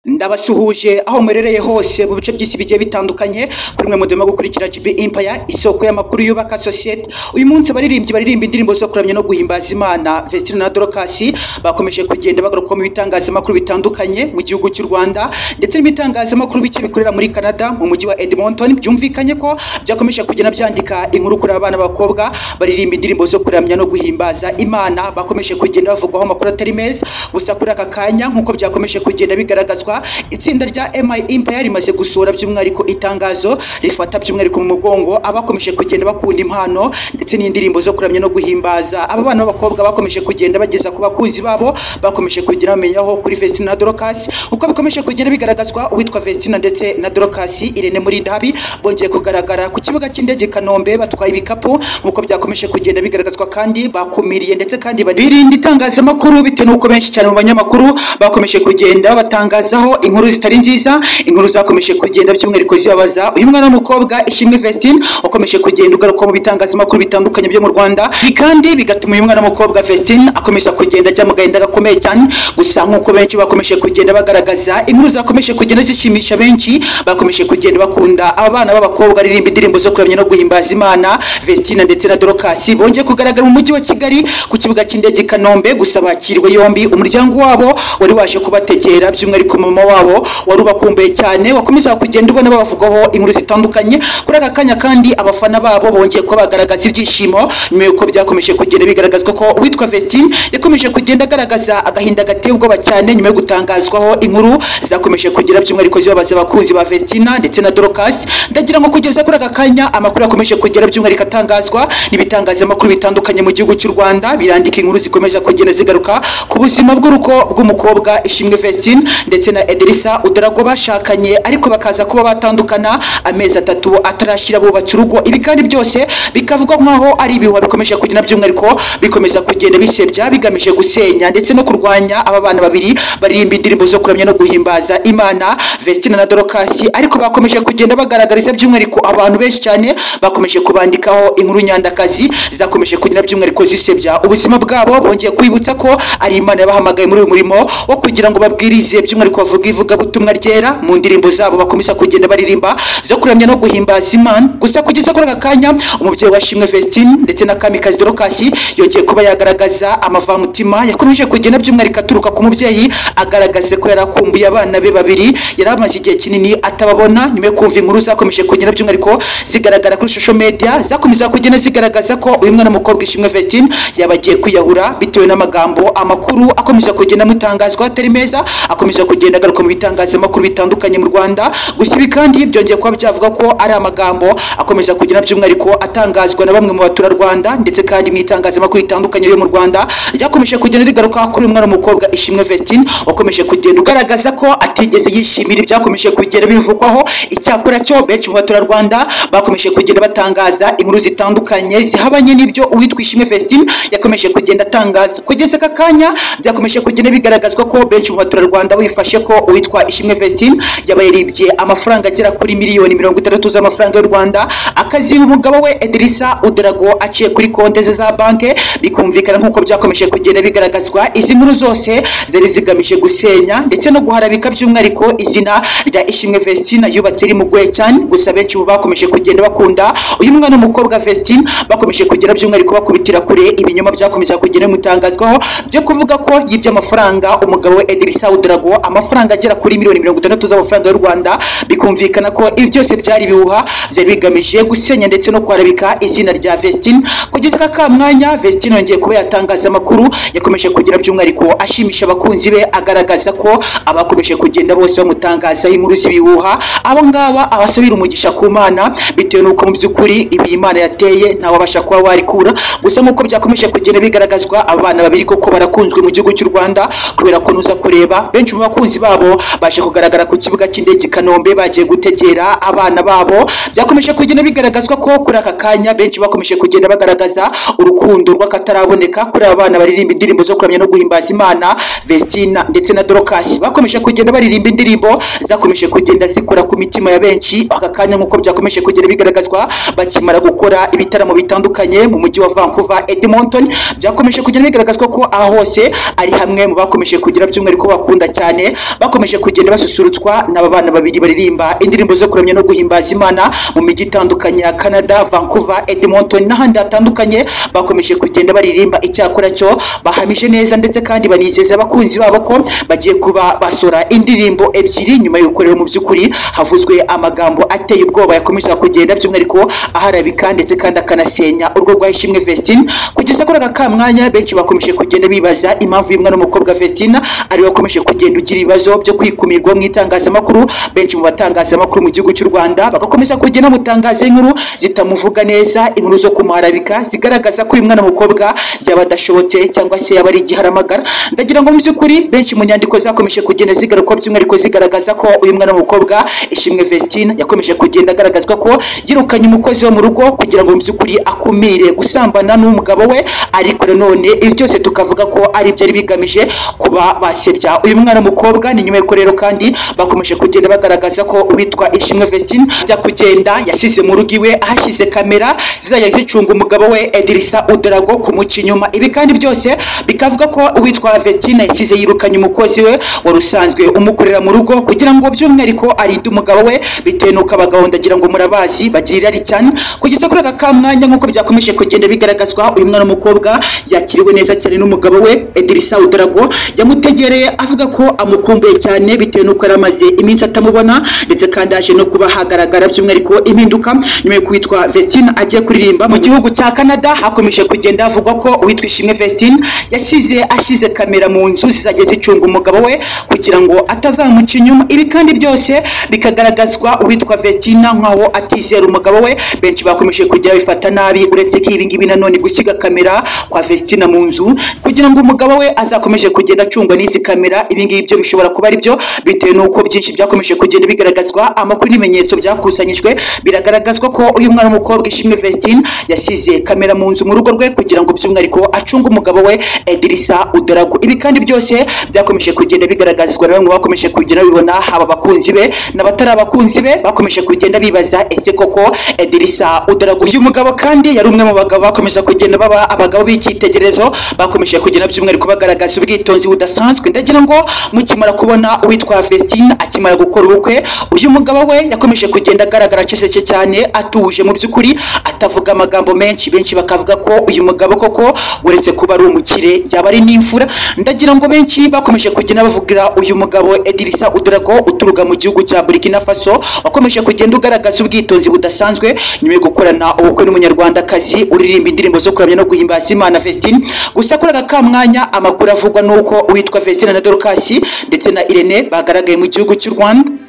Ndabasuhuje aho murereye hose mu bice by'isi bigiye bitandukanye, kuri mwe mudema gukurikira GB Empire, isoko y'amakuru yubaka societe. Uyu munsi abaririmbyi baririmba indirimbo zo kuramya no guhimbaza Imana, Vestine na Dorcas, bakomeje kugenda bagaruka mu bitangazamakuru bitandukanye mu gihugu cy'u Rwanda ndetse n'ibitangazamakuru bike bikorera muri Canada mu mujyi wa Edmonton. Byumvikanye ko byakomeje kugenda byandika inkuru kuri abana b'abakobwa baririmba indirimbo zo kuramya no guhimbaza Imana, bakomeje kugenda bavugwaho amakuru atari meza. Gusa kuri aka kanya, nk'uko byakomeje kugenda bigaragazwa, itsinda rya MI Empire rimaze gusohora by'umwihariko itangazo rifata by'umwihariko mu mugongo abakomeje kugenda bakunda impano ndetse n'indirimbo zo kuramya no guhimbaza aba bana b'abakobwa bakomeje kugenda bageza ku bakunzi babo, bakomeje kugenda bamenyaho kuri Vestine na Dorcas. Uko bikomeje kugenda bigaragazwa, uwitwa Vestine ndetse na Dorcas Irene Murindahabi bongeye kugaragara ku kibuga cy'indege Kanombe batwaye ibikapu, nk'uko byakomeje kugenda bigaragazwa, kandi bakumiriye ndetse kandi birinda itangazamakuru bitewe n'uko benshi cyane mu banyamakuru bakomeje kugenda batangazaho inkuru zitari nziza, inkuru zakomeje kugenda by'umwihariko zibabaza uyu mwana w'umukobwa Ishimwe Vestine wakomeje kugenda ugaruka mu bitangazamakuru bitandukanye byo mu Rwanda. Kandi bigatuma uyu mwana w'umukobwa Vestine akomeza kugenda ajya mu gahinda gakomeye cyane. Gusa nk'uko benshi bakomeje kugenda bagaragaza inkuru zakomeje kugenda zishimisha benshi, bakomeje kugenda bakunda aba bana b'abakobwa baririmba indirimbo zo kuramya no guhimbaza Imana, Vestine ndetse na Dorcas, bongeye kugaragara mu mujyi wa Kigali ku kibuga cy'indege i Kanombe. Gusa bakiriwe yombi, umuryango wabo wari waje kubategera, by'umwihariko mama wabo wari ubakumbuye cyane, wakomeza kugenda ubona babavugaho inkuru zitandukanye. Kuri aka kanya kandi abafana babo bongeye kuba bagaragaza ibyishimo nyuma y'uko byakomeje kugenda bigaragazwa ko uwitwa Vestine yakomeje kugenda agaragaza agahinda gateye ubwoba cyane nyuma yo gutangazwaho inkuru zakomeje kugira by'umwihariko zibabaza abakunzi ba Vestine ndetse na Dorcas. Ndagira ngo kugeza kuri aka kanya amakuru yakomeje kugera by'umwihariko atangazwa n'ibitangazamakuru bitandukanye mu gihugu cy'u Rwanda birandika inkuru zikomeza kugenda zigaruka ku buzima bw'urugo bw'umukobwa Ishimwe Vestine ndetse na Edirisa Udarago bashakanye, ariko bakaza kuba batandukana amezi 3 atarashyira bubatse urugo. Ibi kandi byose bikavugwa nkaho ari ibihuha bikomeje kugenda by'umwihariko bikomeza kugenda bisebya, bigamije gusenya ndetse no kurwanya aba bana babiri baririmba indirimbo zo kuramya no guhimbaza Imana, Vestine na Dorcas. Ariko bakomeje kugenda bagaragariza by'umwihariko abantu benshi cyane bakomeje kubandikaho inkuru nyandakazi zakomeje kugenda by'umwihariko zisebya ubuzima bwabo. Bongeye kwibutsa ko ari Imana yabahamagaye muri uyu murimo wo kugira ngo babwirize by'umwihariko bavuga ivugabutumwa ryera mu ndirimbo zabo bakomeza kugenda baririmba zo kuramya no guhimbaza Imana. Gusa kugeza kuri aka kanya umubyeyi wa Shimwe Vestine ndetse na Kamikazi Dorcas yongeye kuba yagaragaza amavamutima yakomeje kugenda by'umwihariko aturuka ku mubyeyi, agaragaza ko yarakumbuye abana be babiri yari amaze igihe kinini atababona, nyuma yo kumva inkuru zakomeje kugenda by'umwihariko zigaragara kuri social media zakomeza kugenda zigaragaza ko uyu mwana w'umukobwa Ishimwe Vestine yabagiye kwiyahura bitewe n'amagambo amakuru akomeza kugenda amutangazwa atari meza, akomeza kugenda agaruka mu bitangazamakuru bitandukanye mu Rwanda. Gusa ibi kandi byongeye kuba byavuga ko ari amagambo akomeza kugenda by'umwihariko atangazwa na bamwe mu baturarwanda ndetse kandi mu itangazamakuru bitandukanye yo mu Rwanda ryakomeje kugenda rigaruka kuri uyu mwana w'umukobwa Ishimwe Vestine wakomeje kugenda ugaragaza ko atigeze yishimira ibyakomeje kugenda bivugwaho. Icyakora cyo benshi mu baturarwanda bakomeje kugenda batangaza inkuru zitandukanye zihabanye n'ibyo uwitwa Ishimwe Vestine yakomeje kugenda atangaza. Kugeza aka kanya byakomeje kugenda bigaragazwa ko benshi mu baturarwanda bifashe ko uwitwa Ishimwe Vestine yaba yaribye amafaranga agera kuri miliyoni 60 z'amafaranga y'u Rwanda, akaziba umugabo we Edirisa Udarago aciye kuri konti ze za banke. Bikumvikana nk'uko byakomeje kugenda bigaragazwa, izi nkuru zose zari zigamije gusenya ndetse no guharabika by'umwihariko izina rya Ishimwe Vestine yubatse rimugoye cyane. Gusa benshi mu bakomeje kugenda bakunda uyu mwana w'umukobwa Vestine bakomeje kugenda by'umwihariko bakubitira kure ibinyoma byakomeza kugenda bimutangazwaho byo kuvuga ko yibye amafaranga umugabo we Edirisa Udarago, amafaranga agera kuri miliyoni 60 z'amafaranga y'u Rwanda. Bikumvikana ko ibi byose byari ibihuha byari bigamije gusenya ndetse no kwarabika izina rya Vestine. Kugeza aka mwanya Vestine yongeye kuba yatangaza amakuru yakomeje kugira by'umwihariko ashimisha abakunzi be, agaragaza ko abakomeje kugenda bose bamutangaza inkuru z'ibihuha abo ngaba abasabira umugisha ku Mana, bitewe n'uko mu by'ukuri ibi Imana yateye ntawabasha kuba warikura. Gusa nk'uko byakomeje kugenda bigaragazwa, abana babiri koko barakunzwe mu gihugu cy'u Rwanda, kubera ko nuza kureba benshi mu bakunzi babo baje kugaragara ku kibuga cy'indege i Kanombe bagiye gutegera abana babo. Byakomeje kugenda bigaragazwa ko kuri aka kanya benshi bakomeje kugenda bagaragaza urukundo rw'akataraboneka kuri aba bana baririmba indirimbo zo kuramya no guhimbaza Imana, Vestine ndetse na Dorcas bakomeje kugenda baririmba indirimbo zakomeje kugenda zikora ku mitima ya benshi. Aka kanya nk'uko byakomeje kugenda bigaragazwa, bakimara gukora ibitaramo bitandukanye mu mujyi wa Vancouver, Edmonton, byakomeje kugenda bigaragazwa ko aho hose ari hamwe mu bakomeje kugira by'umwihariko bakunda cyane bakomeje kugenda basusurutswa n'aba bana babiri baririmba indirimbo zo kuramya no guhimbaza Imana mu mijyi itandukanye ya Canada, Vancouver, Edmonton n'ahandi hatandukanye. Bakomeje kugenda baririmba, icyakora cyo bahamije neza ndetse kandi banizeza abakunzi babo ko bagiye kuba basora indirimbo ebyiri, nyuma y'uko rero mu by'ukuri havuzwe amagambo ateye ubwoba yakomeje kugenda by'umwihariko aharabika ndetse kandi akanasenya urwo rwa Ishimwe Vestine. Kugeza kuri aka kamwanya benshi bakomeje kugenda bibaza impamvu uyu mwana w'umukobwa Vestine ari wakomeje kugenda ugira ibibazo byo kwikumirwa mu itangazamakuru. Benshi mu batangazamakuru mu gihugu cy'u Rwanda bagakomeza kugenda mutangaza inkuru zitamuvuga neza, inkuru zo kumuharabika zigaragaza ko uyu mwana w'umukobwa yaba adashobotse cyangwa se yaba ari igiharamagara. Ndagira ngo mu by'ukuri benshi mu nyandiko zakomeje kugenda zigaruka by'umwihariko zigaragaza ko uyu mwana w'umukobwa Ishimwe Vestine yakomeje kugenda agaragazwa ko yirukanye umukozi wo mu rugo kugira ngo mu by'ukuri akumire gusambana n'umugabo we, ariko nanone ibi byose tukavuga ko ari byari bigamije kuba basebya uyu mwana w'umukobwa. Ni nyuma y'uko rero kandi bakomeje kugenda bagaragaza ko uwitwa Ishimwe Vestine ajya kugenda yasize mu rugo iwe ahashyize kamera zizajya zicunga umugabo we Edirisa Udarago kumuca inyuma. Ibi kandi byose bikavuga ko uwitwa Vestine yasize yirukanye umukozi we wari usanzwe umukorera mu rugo kugira ngo by'umwihariko arinde umugabo we, bitewe n'uko abagabo ndagira ngo murabazi bagira irari cyane. Kugeza kuri aka kamwanya nk'uko byakomeje kugenda bigaragazwa, uyu mwana w'umukobwa yakiriwe neza cyane n'umugabo we Edirisa Udarago, yamutegereye avuga ko amukumbuye cyane bitewe n'uko yari amaze iminsi atamubona, ndetse kandi aje no kuba hagaragara by'umwihariko impinduka nyuma y'uko uwitwa Vestine agiye kuririmba mu gihugu cya Canada. Hakomeje kugenda havugwa ko uwitwa Ishimwe Vestine yasize ashyize kamera mu nzu zizajya zicunga umugabo we kugira ngo atazamuca inyuma. Ibi kandi byose bikagaragazwa uwitwa Vestine nkaho atizera umugabo we. Benshi bakomeje kujya bifata nabi, uretse ko ibi ngibi nanone gusiga kamera kwa Vestine mu nzu kugira ngo umugabo we azakomeje kugenda acungwa n'izi kamera, ibi ngibi byo bishobora kuba ari byo bitewe n'uko byinshi byakomeje kugenda bigaragazwa. Amakuru n'ibimenyetso byakusanyijwe biragaragazwa ko uyu mwana w'umukobwa Ishimwe Vestine yasize kamera mu nzu mu rugo rwe kugira ngo by'umwihariko acunge umugabo we Edirisa Udarago. Ibi kandi byose byakomeje kugenda bigaragazwa na bamwe bakomeje kugenda babibona, haba abakunzi be n'abatari abakunzi be bakomeje kugenda bibaza ese koko Edirisa Udarago. Uyu mugabo kandi yari umwe mu bagabo bakomeza kugenda baba abagabo b'icyitegererezo, bakomeje kugenda by'umwihariko bagaragaza ubwitonzi budasanzwe. Ndagira ngo mukimara kubona uwitwa Vestine akimara gukora ubukwe, uyu mugabo we yakomeje kugenda agaragara acecetse cyane, atuje mu by'ukuri, atavuga amagambo menshi. Benshi bakavuga ko uyu mugabo koko uretse kuba ari umukire yaba ari n'imfura. Ndagira ngo benshi bakomeje kugenda bavugira uyu mugabo Edirisa Udarago uturuka mu gihugu cya Burkina Faso, wakomeje kugenda ugaragaza ubwitonzi budasanzwe nyuma yo gukorana ubukwe n'umunyarwandakazi uririmba indirimbo zo kuramya no guhimbaza Imana Vestine. Gusa kuri aka kamwanya amakuru avugwa nuko uwitwa Vestine na Dorcas ndetse na Irene bagaragaye mu gihugu cy'u Rwanda.